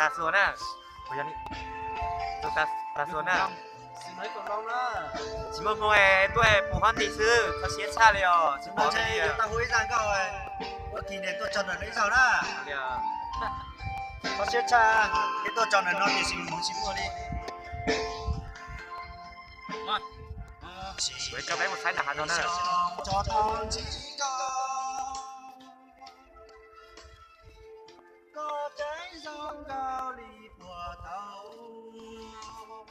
Tas xua na. Tus tas xua na. Tsis muaj hmoo es tuaj pum hov nti xwb, kho siab tshaj li os. Tsis pom li. Kho siab tshaj, es tuaj tso ntawm no tiam sis hmoov tsis muaj li. Kuv coj peb mus saib nram hav zoov na. Koj tseem zoo nkauj li puag thaum ub,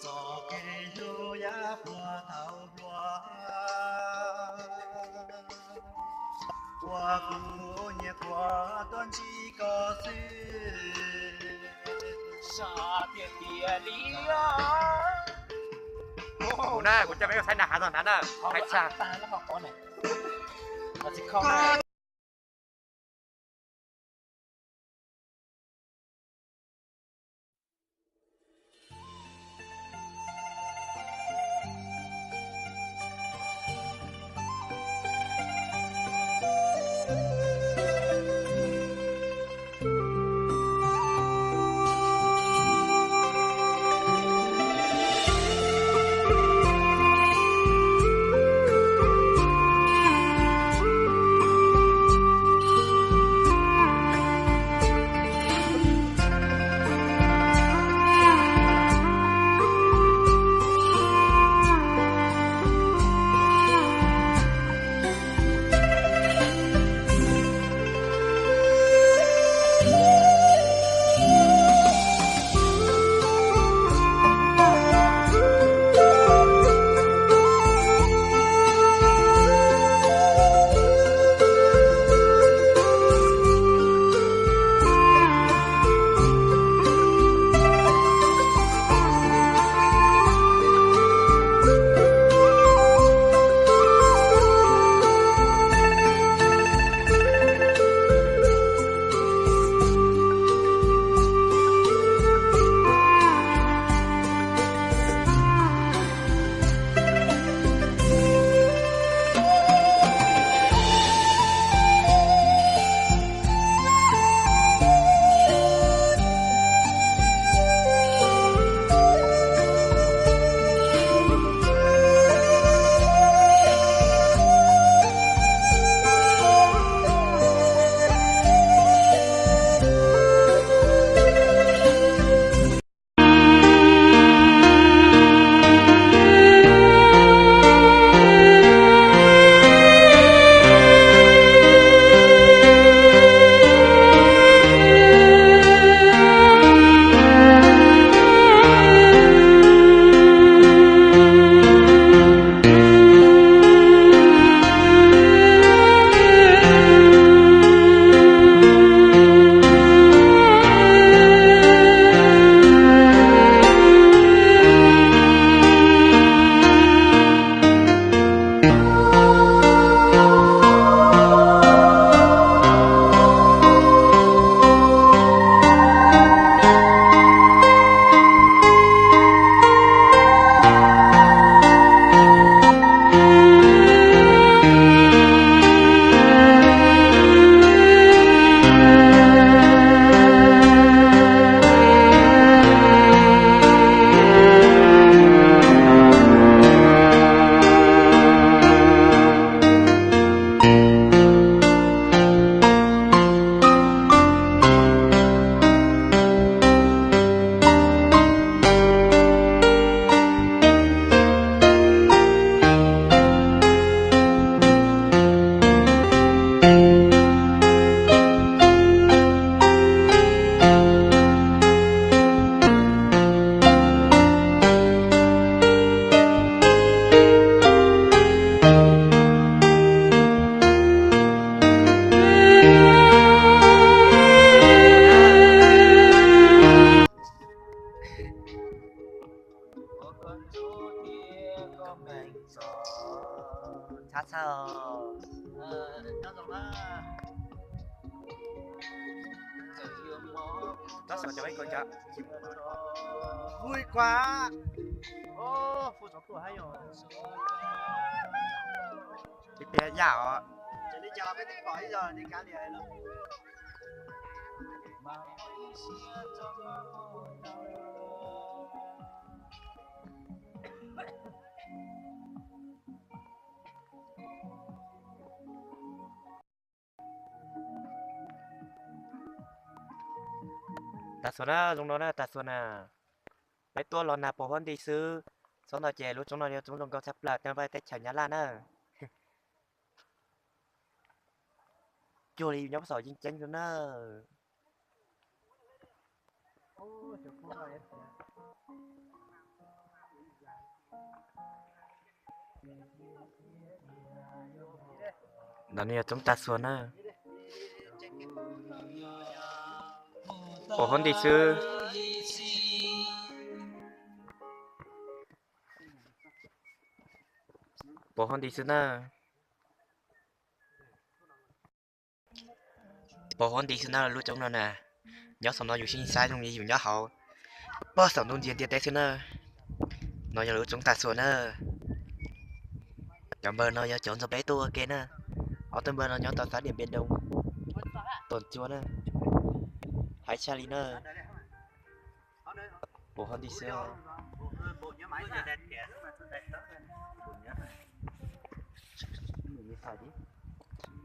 txoj kev hlub yav puag thaum hluas, ua kuv nyiam kuv tuaj ntsib koj xwb. Tiag tiag li. Kuv na, kuv coj peb mus saib nram hav zoov ntawd na. Hais tshaj. Txhab txhab os. Tab sis cov peb kawm cov vui quá. Peb tiag yam os. Tas xuas na, zoo no na, tas xuas na. Peb tuaj los nag pos huab nti xwb. Txhob ntau ces lub roob no yog roob zoo nkauj tshaj plaws nyob peb teb chaws Nyab Laj na. Cuag li yus nyob pab saum yeej ceeb xwb na. Ntawm no yog roob tas xuas na. Pos huab nti xwb. Pos huab nti xwb na. Pos huab nti xwb na lub roob no na. Nyob saum no yus sib xav zoo li yus nyob hauv pog saum ntuj ntiaj teb xwb na. No yog lub roob tas xuas na. Cov npawg no yog cov nrog peb tuaj ua ke na. Ob tug npawg no nyob tom xab Diam Npiam Doo, Toom Cua na. Haib tshaj li na. Pos huab nti xwb.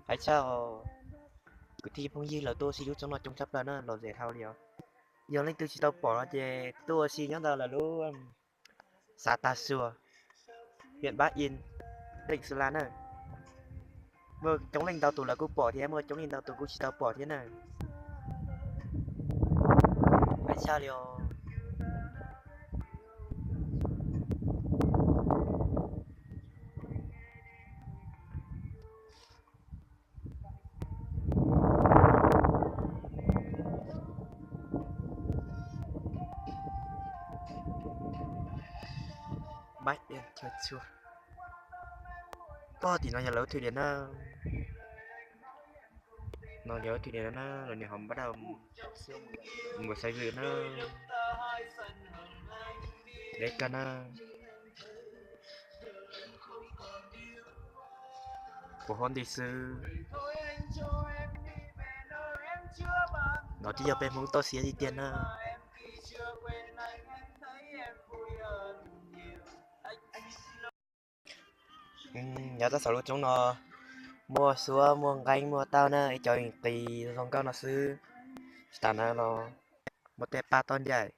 Haib tshaj os. Kwv tij phooj ywg lawv tuaj ua si lub roob no coob tshaj plaws na, lom zem dhau li os. Yog leej twg tsis tau pom no ces tuaj ua si nyob ntawm lawv lub xav tag xuas, hiam Npab In, teem Xwb Las na. Muaj coob leej ntau tus lawv kuj pom thiab, muaj coob leej ntau tus kuj tsis tau pom thiab na. Haib tshaj li os. Pog, tim no yog lawv thwm diam na. No yog thwm diam na, lawv niam ho npaj dab mus xaiv vwm na. Deb kawg na. Pos huab nti xwb. No twb yog peb Hmoob toj siab tiag tiag na. Nyob rau saum lub roob no, muaj suab muaj nqeeb muaj tauj na, ib co qis zoo nkauj no xwb. Tsis tas na los muaj tej paj toj ncaim,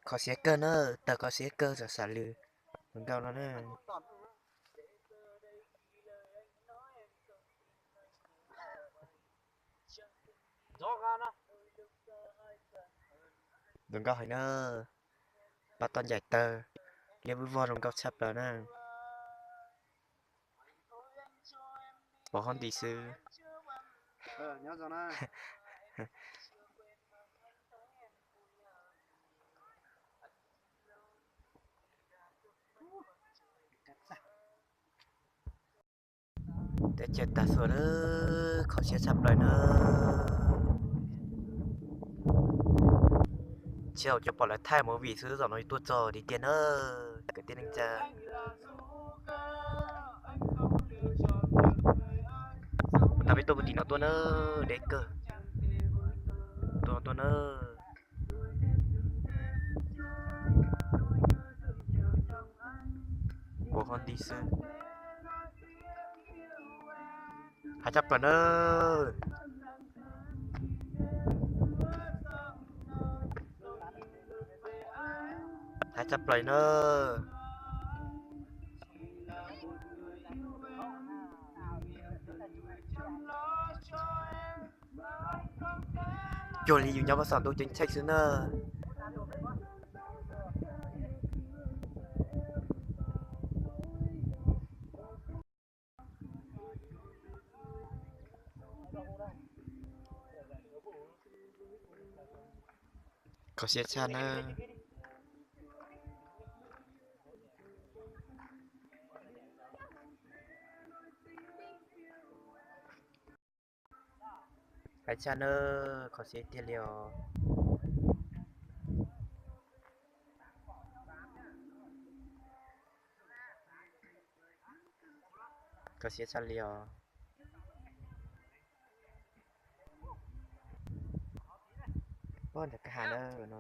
kho siab kawg na, tawg kho siab kawg, sam lwm zoo nkauj no na. Zoo nkauj heev na, paj toj ncaim tawg, liab vwj vog zoo nkauj tshaj plaws na. Pos huab nti xwb. Teb chaws tag xuas na, kho siab tshaj plaws na. Tsis tau cov pom lawv thaij movie xwb, zaum no tuaj txog tiag tiag na, kwv tij neej tsa. Tag peb tuaj puag tim no tuaj na, deb kawg. Tuaj no tuaj na. Pos huab nti xwb. Haib tshaj plaws na. Haib tshaj plaws na. Cuag li yus nyob pab saum ntuj ceeb tsheej xwb na. Kho siab tshaj na. Haib tshaj na, kho siab tiag li os. Kho siab tshaj li os. Pob ntawm ka ha na no.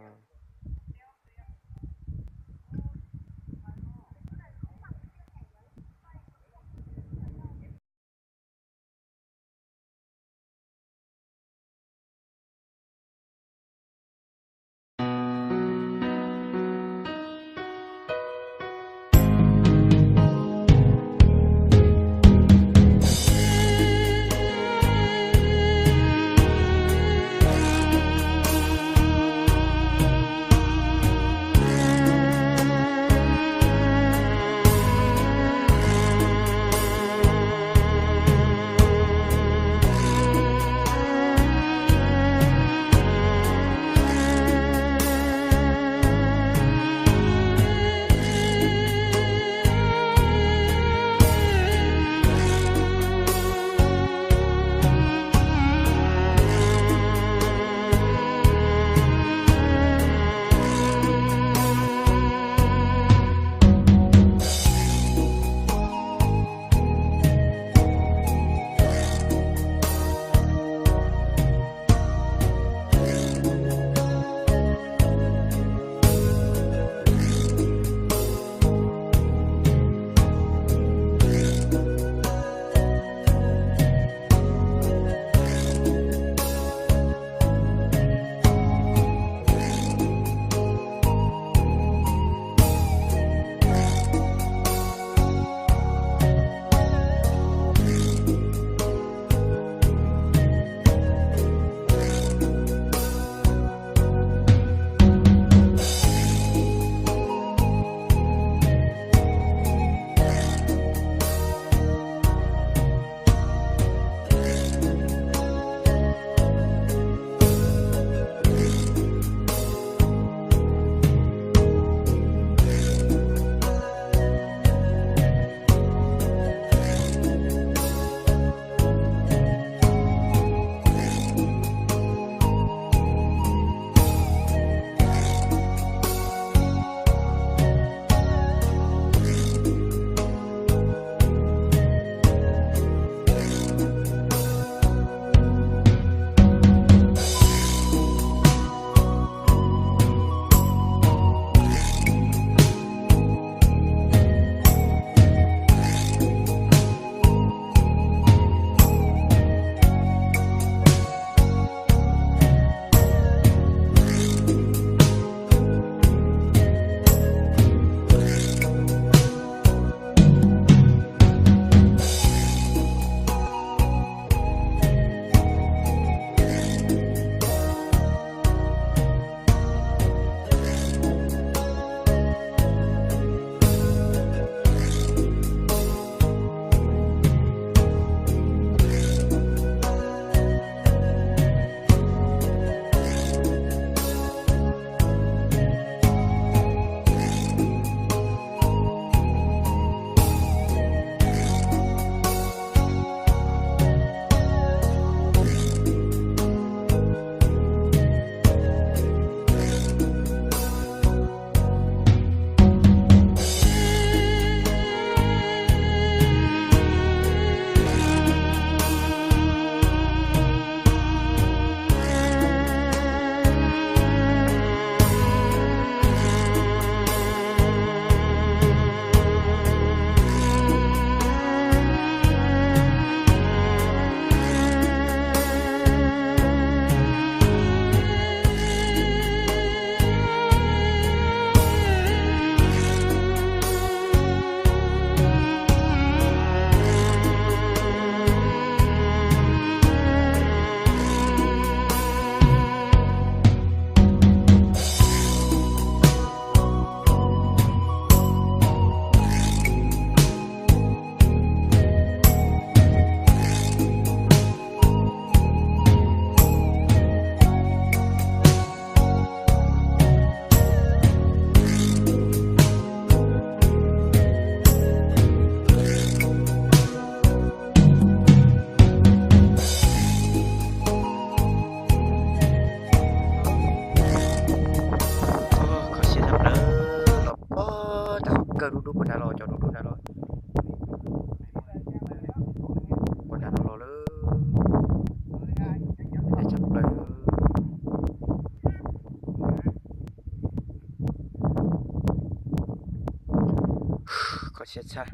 Siab tshaj,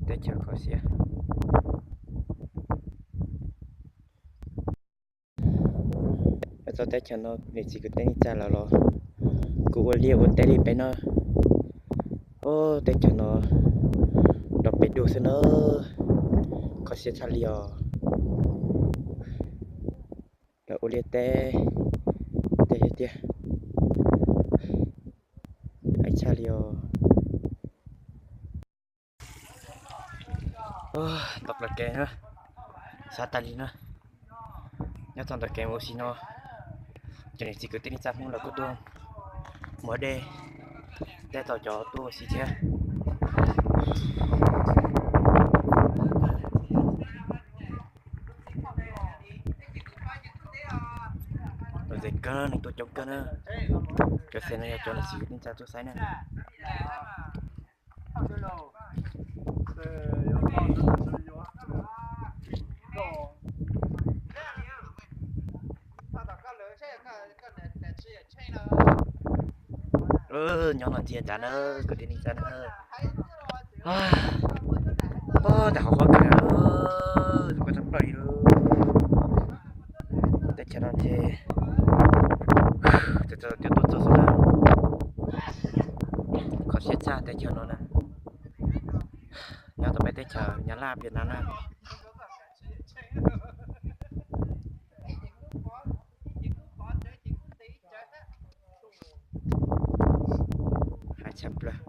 teb chaws kho siab. Los txog teb chaws no, niam txiv kwv tij neej tsa lawv los kuj ua liaj ua teb li peb no. Ub, teb chaws no nrov pes dua xwb na, kho siab tshaj li os. Lawv ua liaj teb, teb tiag, hais tshaj li os. Ntawm plaws kev na, xav tas li na. Nyob txog ntawm kev mus ua si no, cov niam txiv kwv tij neej tsa Hmoob lawv kuj tuaj muab dej teb tau cov tuaj ua si thiab. Lom zem kawg, neeg tuaj coob kawg na. Cov xe no yog cov niam txiv kwv tij neej tsa tuaj saib na. Nyob no ntsia cas na, kwv tij neej tsa na. Ub, cas hauv qhov kev na, kuj tshaj plaws li lauj. Teb chaws no ces, teb chaws no tias tuaj txog xwb na. Kho siab tshaj teb chaws no na. Nyob tau peb teb chaws Nyab Laj Vietnam na. Hais tshaj plaws.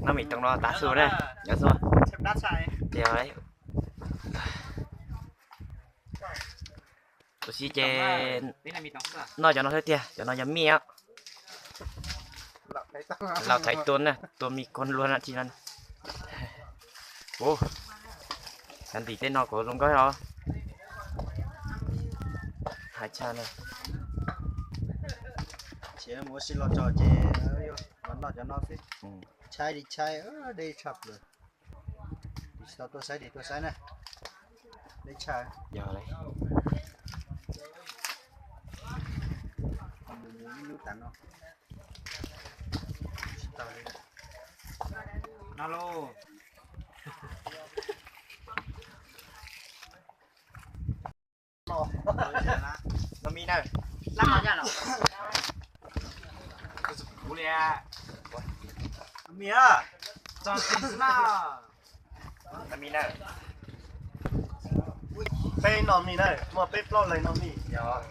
Noj mis toom no tav su na, nyob xwb. Tus si ces noj cov no xwb tiag, cov no yog mij. Laus thaiv tua na, tua mis kuag luag na tsis no. Ub, xav ntim tej no kuv zoo nkauj os. Hais tshaj na. Ces mus ua si los tso ces noj cov no xwb. Tshaib li tshaib, deb tshaj plaws. Tus tsis tau tuaj saib ces tuaj saib na. Deb tshaj. Yog li. Mus mus lub lub tas no. Tsis tau li. No lauj. No mis na. Lab no nyaj los. Kuv li. No mis na. Txog txiv xwb na. No mis na. Peb no mis na, muaj peb plaub leeg no mis. Yog.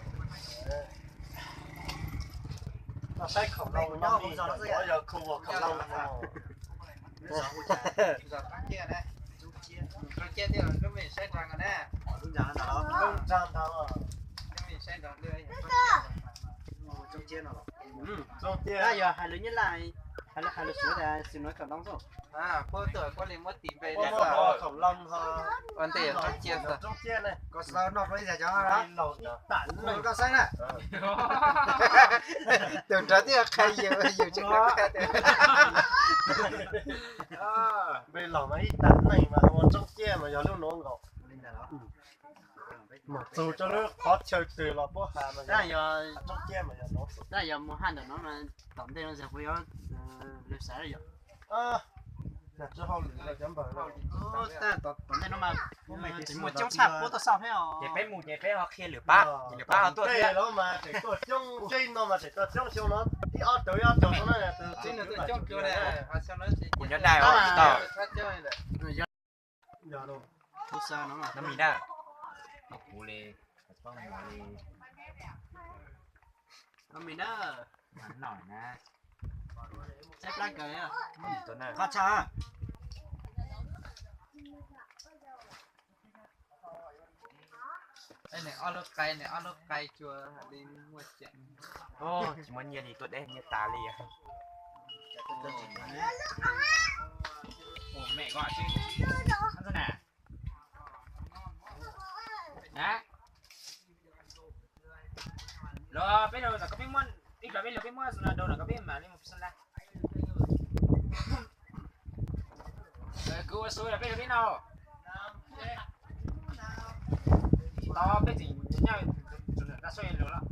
No saib khaum loo no mis, yog khaum loo. Yog hais lus Nyab Laj, hais lus Suav tias xin lov khaum loo xwb. Khaum loo ho ua ntej, koj saib na. Tus nrog twb qhia yus, yus tsis qhia tias npe laus mas ib tag neeg mas ua tsoob ciab mas yog lub nuav nkaus. Mas txug rau lub qhov chaw twg los puab has mas yog tsoob ciab mas yog nuav. Tab yog mus haj ntawm no mas tom ntej no kuv yuav lawv xav yog tom ntej no mas muaj coob tshaj puab tuaj xauj thiab os. Ces peb mus ces peb ho qhia lwm pab, lwm pab ho tuaj thiab. Los mas tseem tuaj coob, tseem no mas tseem tuaj coob xyoo no ib ob tug ib ob tug no na. Kuv nyob dai os tsis tau. Yog no, no mis na, kuv li, no mis na, no na, saib plab kawg, qhov tshaj. Nws ob lub qai, nws ob lub qai cua li muaj cem. Tsis muaj nyiaj li tuaj deb nyiaj tas li. Ua mem ko na. Los peb los tom koj peb muab, ib peb los peb muab Zalando los koj peb mam li mus Pixelab. Kuv ua su los peb los peb no. Tsis tau peb tseem nyob tsuas nram toj soj lus los.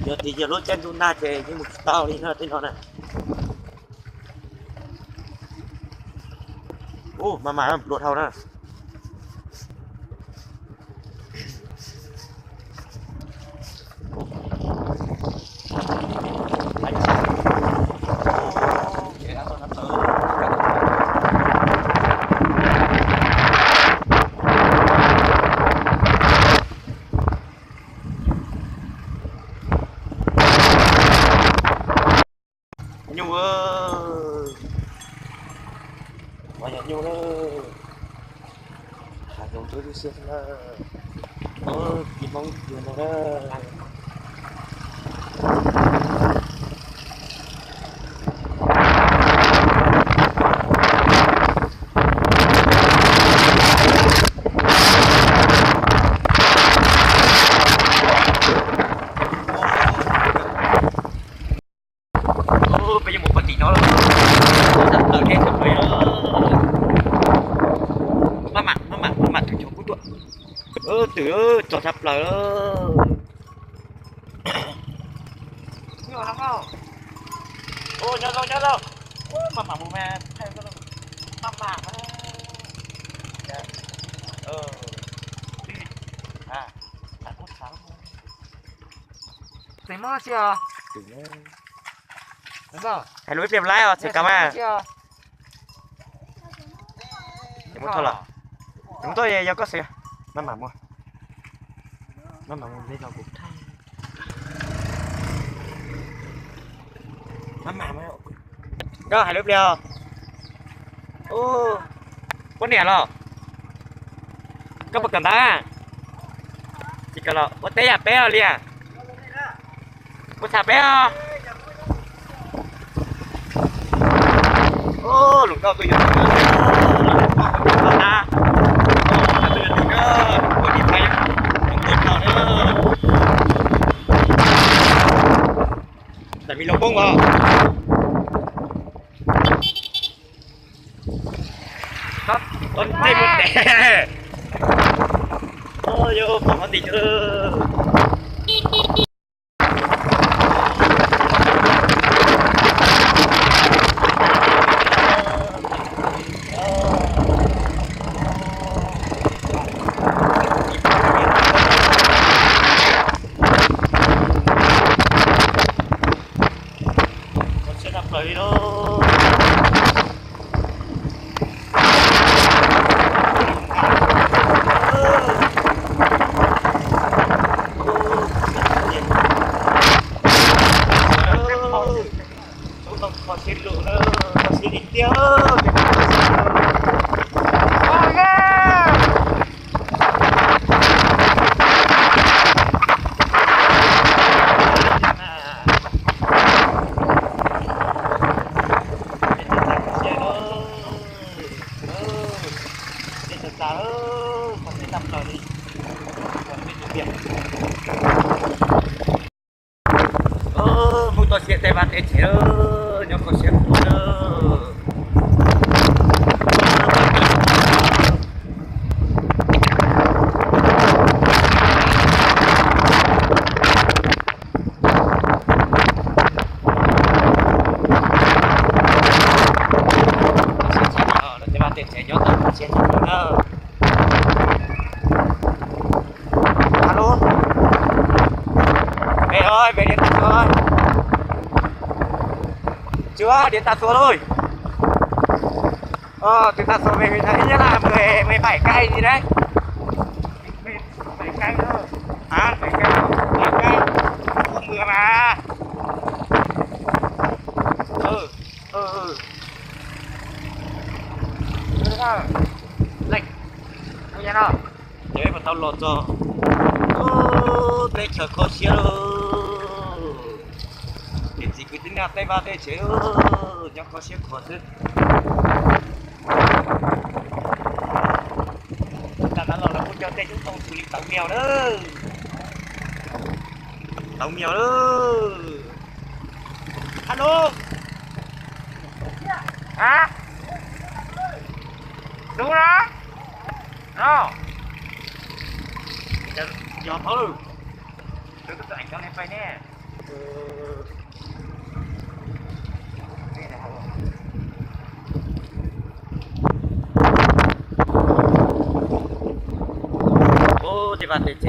Yog tias yog lub caij ntuj nag ces yeej mus tsis tau li no tej no na. Ub, maj mam luam dhau na. Nyuj, nyuj, hav zoov ntsuab tib si na. Ub, tib Hmoob yug no na. Peb yuav mus pog tim no lawm, txog thav plaws deb tshaj plaws li. Maj mam, maj mam, maj mam tus cov kub tuaj. Twm, txog tshaj plaws lawm. Nyob zoo, nyob zoo. Maj mam mus mas, maj mam. Hais lus ib pliag laib os, txhais kav mas. Mus tuaj los, mus tuaj yog koj xwb. Maj mam mus, maj mam mus, kuv, maj mam, koj hais lus ib pliag. Ub, poj niam los, koj puas kawm ntawv? Tsis kawm los ua teb yam peb os li. Puas txham peb os? Lus nkauj tuaj yuav tus na, lus nkauj tuaj yuav tus na, tuaj yuav tus na, ua li pais, lus nkauj no na. Tam mi lus poob os. Ua ntej mus tes. Yog pom hov tim. Kho siab tshaj plaws li lauj. Kho siab lug na, kho siab li tiag. Mus tau siab tej vaj tej tsev, nyob kho siab khuav na. Tej vaj tej tsev nyob tau siab khuav na. Alo. Peb ơi, peb điav tag xua. Chưa điav tag xua lawm. Tus tag xua mày, mày thấy là mười, mười bảy cây gì đấy. Mười bảy cây thôi. Hả? Mười bảy cây. Mười bảy cây. Không mưa mà. Ừ, ừ, ừ. Lệch. Ui da no. Ces peb puas tau los txog teb chaws kho siab lauj. Niam txiv kwv tij neej tsa tej vaj tej tsev, nyob kho siab khuav xwb. Tam no los lawv kuj cog tej xyoob ntoo xws li tauv mios na. Tauv mios na. Alo. Hả? Đúng đó. No. Yog tau lawm. Tôi có chụp ảnh cho em pais ne. Ub, tej vaj tej